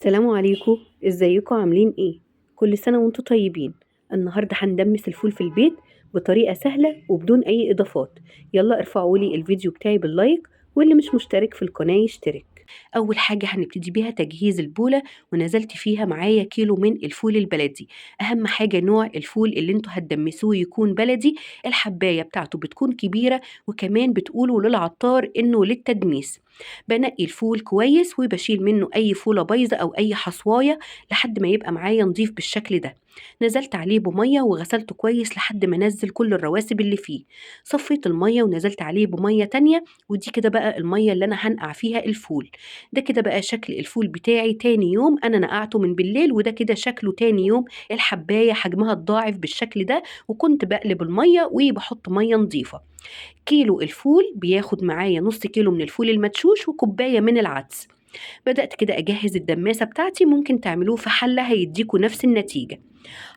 سلام عليكم، ازيكم عاملين ايه؟ كل سنة وانتم طيبين. النهاردة هندمس الفول في البيت بطريقة سهلة وبدون اي اضافات. يلا ارفعوا لي الفيديو بتاعي بال like، واللي مش مشترك في القناة يشترك. اول حاجة هنبتدي بيها تجهيز البولة، ونزلت فيها معايا كيلو من الفول البلدي. اهم حاجة نوع الفول اللي انتوا هتدمسوه يكون بلدي، الحباية بتاعته بتكون كبيرة، وكمان بتقولوا للعطار انه للتدميس. بنقي الفول كويس وبشيل منه اي فولة بايظة او اي حصواية لحد ما يبقى معايا نضيف بالشكل ده. نزلت عليه بمية وغسلته كويس لحد ما نزل كل الرواسب اللي فيه. صفيت المية ونزلت عليه بمية تانية، ودي كده بقى المية اللي انا هنقع فيها الفول. ده كده بقى شكل الفول بتاعي تاني يوم، انا نقعته من بالليل، وده كده شكله تاني يوم. الحباية حجمها اتضاعف بالشكل ده، وكنت بقلب المية وبحط مية نظيفة. كيلو الفول بياخد معايا نص كيلو من الفول المدشوش وكوباية من العدس. بدأت كده أجهز الدماسة بتاعتي، ممكن تعملوه في حلة هيديكوا نفس النتيجة.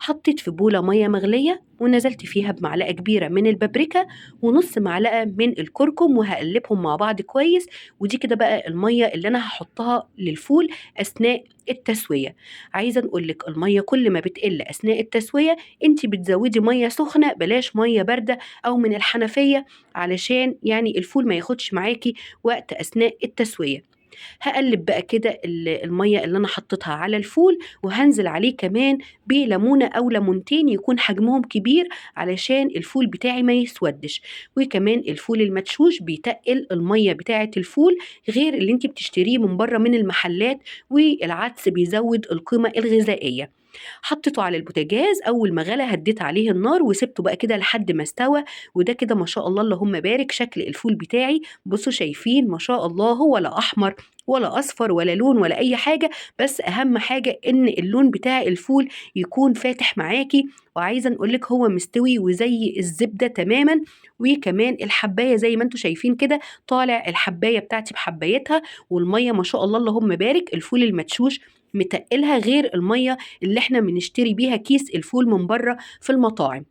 حطيت في بولة مية مغلية ونزلت فيها بمعلقة كبيرة من البابريكا ونص معلقة من الكركم، وهقلبهم مع بعض كويس. ودي كده بقى المية اللي أنا هحطها للفول أثناء التسوية. عايزة نقولك المية كل ما بتقل أثناء التسوية انتي بتزودي مية سخنة، بلاش مية باردة أو من الحنفية، علشان الفول ما ياخدش معاكي وقت أثناء التسوية. هقلب بقى كده المية اللي أنا حطيتها على الفول، وهنزل عليه كمان بليمونة أو ليمونتين يكون حجمهم كبير علشان الفول بتاعي ما يسودش. وكمان الفول المدشوش بيتقل المية بتاعة الفول غير اللي انت بتشتريه من بره من المحلات، والعدس بيزود القيمة الغذائية. حطيته على البوتاجاز، أول ما غلى هديت عليه النار وسبته بقى كده لحد ما استوى. وده كده ما شاء الله اللهم بارك شكل الفول بتاعي. بصوا شايفين ما شاء الله، هو لا أحمر ولا أصفر ولا لون ولا أي حاجة، بس أهم حاجة إن اللون بتاع الفول يكون فاتح معاكي. وعايزة نقولك هو مستوي وزي الزبدة تماما، وكمان الحباية زي ما انتوا شايفين كده طالع الحباية بتاعتي بحبايتها، والمية ما شاء الله اللهم بارك الفول المدشوش متقلها غير المية اللي احنا بنشتري بيها كيس الفول من بره في المطاعم.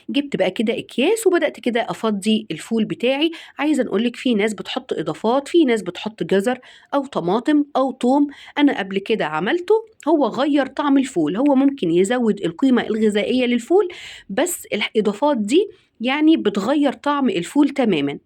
جبت بقى كده اكياس وبدأت كده افضي الفول بتاعي. عايزة نقولك في ناس بتحط اضافات، في ناس بتحط جزر او طماطم او توم. انا قبل كده عملته، هو غير طعم الفول، هو ممكن يزود القيمة الغذائية للفول، بس الاضافات دي بتغير طعم الفول تماما.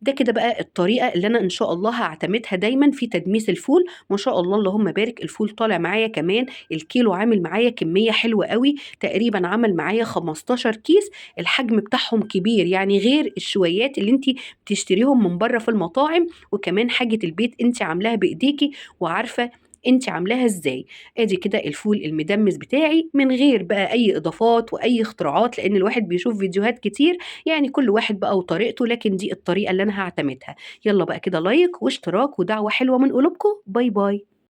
ده كده بقى الطريقة اللي أنا إن شاء الله هعتمدها دايما في تدميس الفول. ما شاء الله اللهم بارك الفول طالع معايا كمان الكيلو عامل معايا كمية حلوة قوي، تقريبا عمل معايا 15 كيس. الحجم بتاعهم كبير غير الشويات اللي انتي بتشتريهم من بره في المطاعم، وكمان حاجة البيت انتي عاملاها بإيديكي وعارفة انتي عاملاها ازاي. ادي كده الفول المدمس بتاعي من غير بقى اي اضافات واي اختراعات، لان الواحد بيشوف فيديوهات كتير، كل واحد بقى وطريقته، لكن دي الطريقة اللي انا هعتمدها. يلا بقى كده like واشتراك ودعوة حلوة من قلوبكم. bye bye.